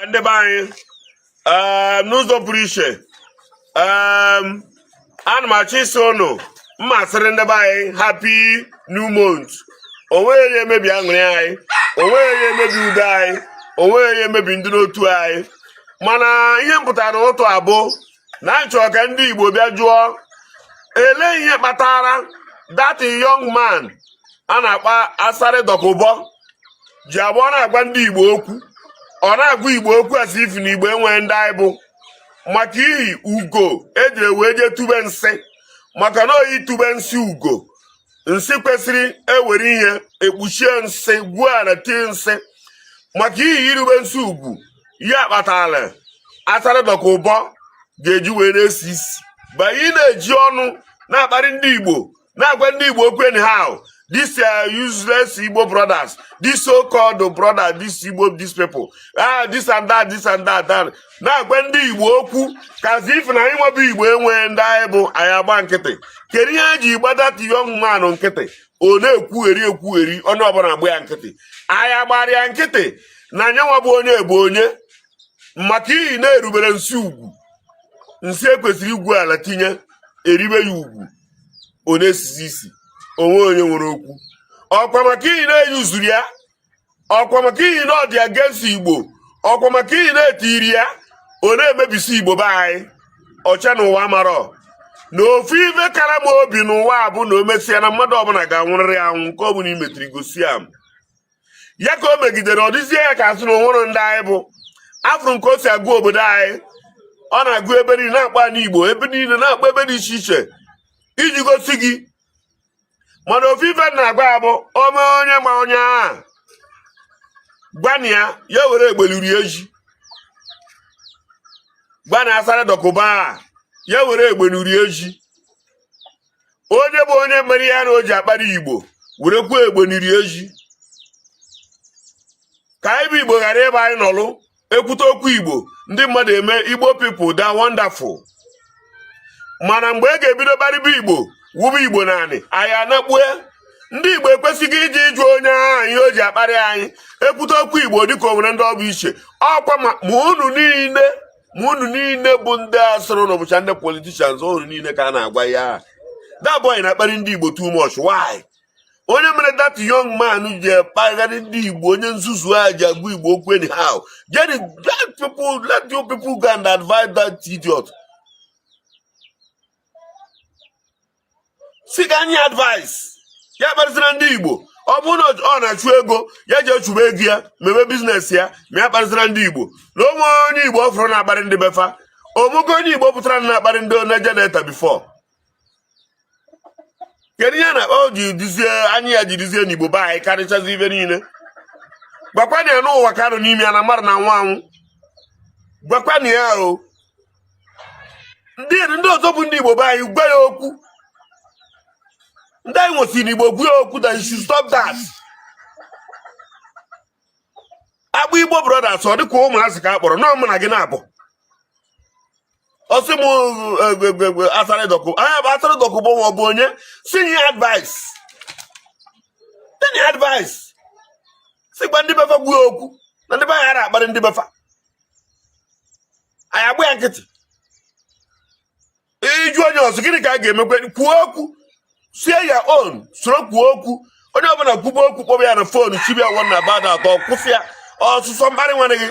Ndị be anyị, n'ụzọ pụrụ iche, ana m achọ ịsị ụnụ mma asịrị ndị be anyị happy new month. Onweghị onye emebi aṅụrị anyị, onweghị onye emebi udo anyị, onweghị onye emebi ndị n'otu anyị. Mana ihe m pụtara n'ụtụ a bụ na anyị chọrọ ka ndị Igbo bịa jụọ elee ihe kpatara that young man a na-akpọ Asari Dokubo ji abụọ na-agwa ndị Igbo okwu. Ọ na-agwa Igbo okwu as if na Igbo enweghị ndị anyị bụ, maka ihi ugo ejiri wee jee tube nsị, maka na oyi tube nsị ugo, nsị kwesịrị ewere ihe ekpuchie nsị, gwuo ala tie nsị, maka ihi irube nsị ugwu ya kpatara Asari Dokubo ga-eji wee na-esi isi banye na-eji ọnụ na-akparị ndị Igbo, na-agwa ndị Igbo okwu anyhow. This useless Igbo brothers, this so-called brother, this Igbo, these people, ah, this and that, this and that, that. Na-agwa ndị Igbo okwu ka as if na anyị nwebụ Igbo enwee ndị anyị bụ, anyị agba nkịtị. Kedu ihe e ji gba that young man nkịtị? Ọ na-ekwugheri ekwugheri, onye ọbụla agba ya nkịtị. Anyị agbara ya nkịtị na anyị nwa bụ onye bụ onye, maka ihi na-erubere nsị ugwu, nsị ekwesịrị igwu ala tinye, eribe ya ugwu, ọ na-esisi isi, onwe onye nwere okwu. Ọkwa maka ihi na-eyuzuru ya, ọkwa maka ihi na ọ dị against Igbo, ọkwa maka ihi na-etiri ya, ọ na-emebisi Igbo be anyị ọcha n'ụwa marọ na ofu ife kara m obi n'ụwa bụ na o mesịa na mmadụ ọbụla ga-anwụrịrị anwụ. Nke ọ bụla imetiri gosi ya ya ka o megidere, ọ dịzie ya ka asị na onwere ndị anyị bụ. Afụrụ nke o si agụ obodo anyị, ọ na-agụ ebe niile, na-akpọ anyị Igbo ebe niile, na-akpọ ebe dị iche iche iji gosi gị. Mana ofu ife na-agwa ya bụ ome onye ma onye ahụ gwanụ ya, ya were egbeliri eji gwanụ Asari Dokubo a, ya were egbenuri eji onye bụ onye mere ya na o ji akparị Igbo, werekwa egbeniri eji ka anyị bụ Igbo ghara ebe anyị nọlụ ekwute okwu Igbo, ndị mmadụ eme Igbo people, they are wonderful. Mana mgbe e ga-ebido kparịba Igbo, wube Igbo naanị anyị anakpue. Ndị Igbo ekwesịghị iji ịjụ onye ahụ ihe o ji akparị anyị. Ekwute okwu Igbo dịka o nwere ndị ọ bụ iche. Ọkwa ma unu niile, ma unu niile bụ ndị asịrị na bụcha ndị politicians, unu niile ka a na-agwa ya. That boy na-akparị ndị Igbo too much. Why? Onye mere that young man ji akpagharị ndị Igbo, onye nzuzu a ji agwa Igbo okwu anyhow? Get it, let people, let you people go and advise that idiot. Si ka anyị advice ya kparịsịra ndị Igbo. Ọ bụrụ na ọ na-achụ ego, ya jee chụba ego ya, mebe business ya, ma ya kparịsịra ndị Igbo. Na onwe onye Igbo ọ fụrụ na-akparị ndị befa, omugo onye Igbo pụtara na-akparị ndị Niger Delta before. Kedu ihe na o ji dizie anya ya ji dizie n'Igbo be anyị karịchazi ibe niile? Gwakwana ya n'ụwa ka nọ n'ime ya na mmadụ na-anwụ anwụ. Gwakwana ya o ndị ndị ọzọ bụ ndị Igbo be anyị, gwa ya okwu. Ndị anyị nwesịrị n'Igbo, gwa ya okwu that you should stop that. Akpọ Igbo brothers, ọ dịka ụmụazị ka a kpọrọ nọọ mụ na gị na-abụ. Ọsị m egwegwegwe Asari Dokubo anya bụ Asari Dokubo ma ọ bụ onye si nye advice, nye advice, si gwa ndị befa, gwa ya okwu na ndị be anyị ara akparị ndị befa. Anyị agba ya nkịtị. Ịjụ onye ọzọ, gịnị ka a ga-emekwe? Kwuo okwu, sie ya on, soro kwuo okwu. Onye ọbụla kwuba okwu, kpọba ya na phone, chibia wọ na bada atọ, kwụsị ya ọsụsọ mkparị nwanne gị,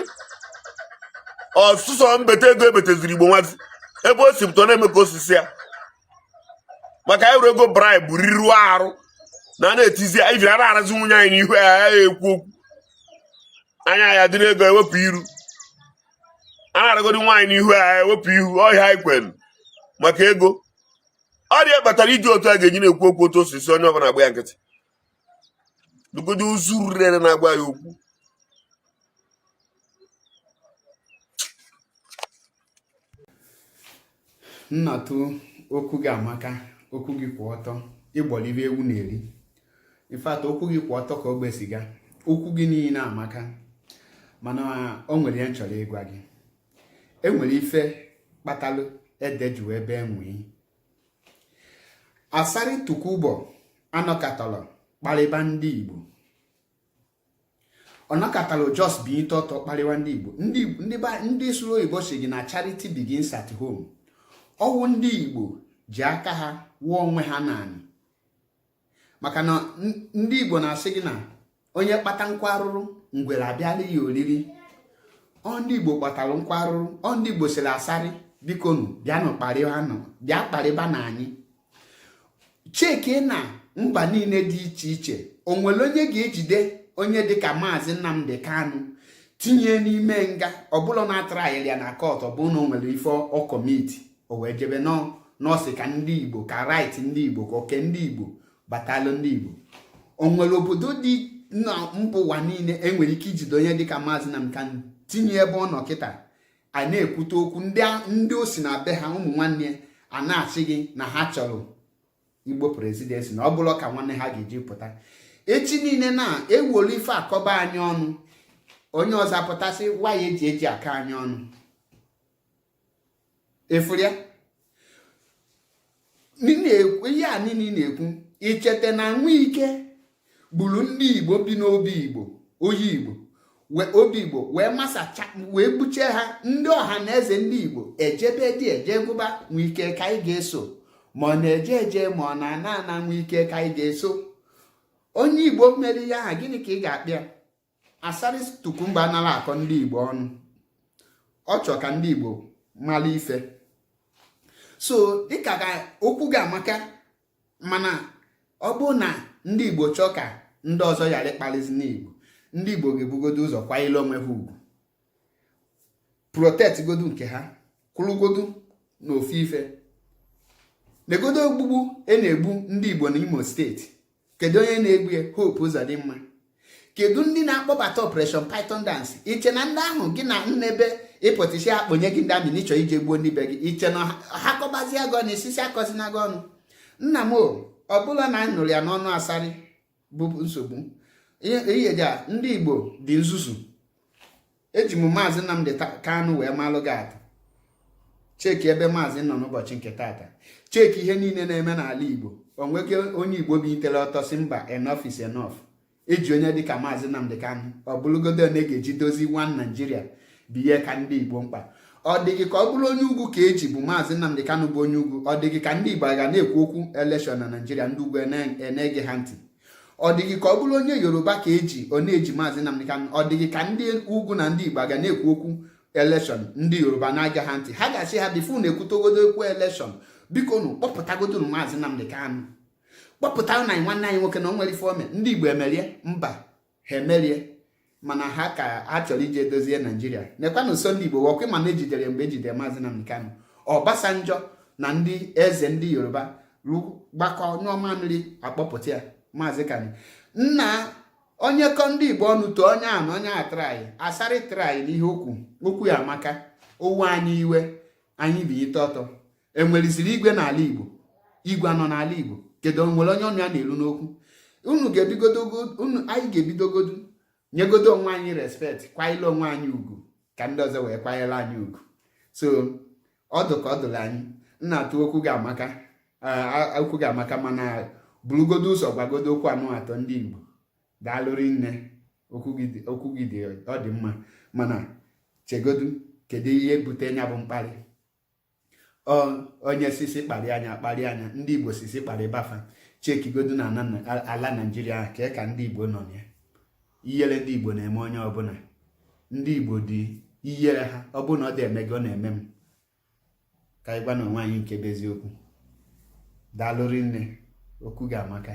ọsụsọ mbete ego ebeteziri Igbo nwazi ebe o si pụta na-eme ka osisi ya maka anyị were ego bribe riruo arụ na a na-etizi anyị ara arazi nwunye anyị n'ihu ya, ya ekwu okwu anya ya dị n'ego ewepụ iru a na-aragodi nwaanyị n'ihu ya ewepụ ihu ọhịa anyị kwere maka ego. Ọrịa kpatara iji otu a ga-eji na-ekwu okwu otu osisi, onye ọbụla agba ya nkịtị. Dugodi ozu rere na-agwa ya okwu. Nnatụ, okwu gị amaka, okwu gị kwụ ọtọ, ịgbọrọ ibe ewu na-eri. In fact, okwu gị kwụ ọtọ ka ogbe siga. Okwu gị niile amaka, mana o nwere ihe m chọrọ ịgwa gị. E nwere ife kpatalụ ede ji wee bee nwii. Asari Dokubo anọkatọrọ kparịba ndị Igbo. Ọ nọkọtara just binyite ọtọ kparịwa ndị Igbo. Ndị sụrụ oyibo si gị na charity begins at home. Ọwụ ndị Igbo ji aka ha wụọ onwe ha naanị, maka na ndị Igbo na-asị gị na onye kpata nkwa arụrụ, ngwere abịala ya oriri. Ọ ndị Igbo kpatara nkwa arụrụ. Ọ ndị Igbo sịrị Asari, bikonu, bịanụ kparịba, bịa kparịba na anyị. Cheke na mba niile dị iche iche, o nwere onye ga-ejide onye dịka Maazị Nnamdi Kanu tinye n'ime nga, ọbụla na-atara ya na court, ọ bụrụ na o nwere ife ọ commit, o wee jebe nọọsị ka ndị Igbo, ka right ndị Igbo, ka oke ndị Igbo batalụ ndị Igbo? O nwere obodo dị na mba ụwa niile enwere ike ijide onye dịka Maazị Nnamdi Kanu tinye ebe ọ nọ kịta a na-ekwute okwu, ndị o si na be ha, ụmụ nwanne a na-achị gị na ha chọrọ Igbo presidency, na ọ bụrụ ka nwanne ha ga-eji pụta echi niile na-ewolu ife akọba anyị ọnụ, onye ọzọ apụtasị waya eji aka anyị ọnụ efuria ihe a niile na-ekwu. Icheta na Nwike gburu ndị Igbo bi n'obi Igbo, oyi Igbo, obi Igbo, wee masacha, wee gbuchie ha. Ndị ọha na eze ndị Igbo ejebe dị eje gụba Nwike ka anyị ga-eso, ma ọ na-eje eje, ma ọ na-ana ana, Nwike ka anyị ga-eso. Onye Igbo mere ihe aha, gịnị ka ị ga-akpịa? Asari Dokubo anara akọ ndị Igbo ọnụ. Ọ chọ ka ndị Igbo mara ife. So dịka ka okwu ga-amaka, mana ọ bụrụ na ndị Igbo chọọ ka ndị ọzọ ghara ịkparịzi n'Igbo, ndị Igbo ga-ebugodo ụzọ kwanyere onwe ha ugwu, protect godu nke ha, kwụrụgodu n'ofu ife. Negodo ogbugbu e na-egbu ndị Igbo n'Imo Steeti. Kedu onye na-egbu ya? Hope Uzodimma. Kedu ndị na-akpọbata Operation Python Dance? Iche na ndị ahụ gị na nnebe ịpụtisi akpọnye gị ndị amị n'ịchọ ije gbuo ndị be gị, iche na ha kọbazie gị ọnụ, isisi akọzina gị ọnụ? Nna m, ọ bụla na anyị nụrụ ya n'ọnụ Asari bụ nsogbu ihe dị a. Ndị Igbo dị nzuzu. Eji m Maazị Nnamdi Kanu wee malụ gị atụ. Cheki ebe maazị nọ n'ụbọchị nke tata. Cheki ihe niile na-eme n'ala Igbo. O nweghị onye Igbo bilitere ọtọ si mba, enough is enough. Eji onye dịka Maazị Nnamdi Kanu, ọ bụrụgodo na ga-eji dozi one Nigeria bụ ihe ka ndị Igbo mkpa. Ọ dịghị ka ọ bụrụ onye ugwu ka eji bụ Maazị Nnamdi Kanu bụ onye ugwu. Ọ dịghị ka ndị Igbo ga na-ekwu okwu election na Nigeria, ndị ugwu ene-ege ha ntị. Ọ dịghị ka ọ bụrụ onye Yoruba ka eji ọ na-eji Maazị Nnamdi Kanu. Ọ dịghị ka ndị ugwu na ndị Igbo ga na-ekwu okwu election, ndị Yoruba na-aga ha ntị. Ha ga-asị ha, before na ekwutogodo okwu election, biko nụ kpọpụtagodonu Maazị Nnamdi Kanu, kpọpụta na nwanne anyị nwoke na o nwere ife ome. Ndị Igbo emerie? Mba, ha emerie, mana ha ka ha chọrọ ije dozie Naijiria. Nekwanụ nso ndị Igbo wọkwe, mana ejidere mgbe ejidere Maazị Nnamdi Kanu, Obasanjo na ndị eze ndị Yoruba gbakọ nyụọ mamịrị akpọpụta ya. Maazị Kanu nna onye kọ ndị Igbo ọnụ too onye ahụ na onye a try. Asari try n'ihe okwu okwu ya amaka. Owu anyị iwe anyị binyite ọtọ. Enweriziri igwe n'ala Igbo? Igwe anọ n'ala Igbo? Kedu nwere onye ọnụ ya na-elu n'okwu? Unu ga-ebigodogo, unu anyị ga-ebidogodu nyegodo onwe anyị respect, kwanyere onwe anyị ugwu, ka ndị ọzọ wee kwanyere anyị ugwu. So ọdụ ka ọ dụrụ anyị nna atụ okwu ga-amaka, okwu ga-amaka, mana burugodo ụzọ gwagodo okwu anụ atọ ndị Igbo. Daalụrị nne, okwu gị dị, ọ dị mma, mana chegodu, kedu ihe bute ya bụ mkparị? Onye sisi kparị anya akparị anya, ndị Igbo sisi kparị bafa. Chekigodu na ala Naijiria ka ka ndị Igbo nọ na ya. Ihere ndị Igbo na-eme onye ọbụla. Ndị Igbo dị ihere ha. Ọ bụrụ na ọ dị eme gị, ọ na-eme m. Ka anyị gwa na onwe anyị nke bụ eziokwu. Daalụrị nne, okwu gị amaka.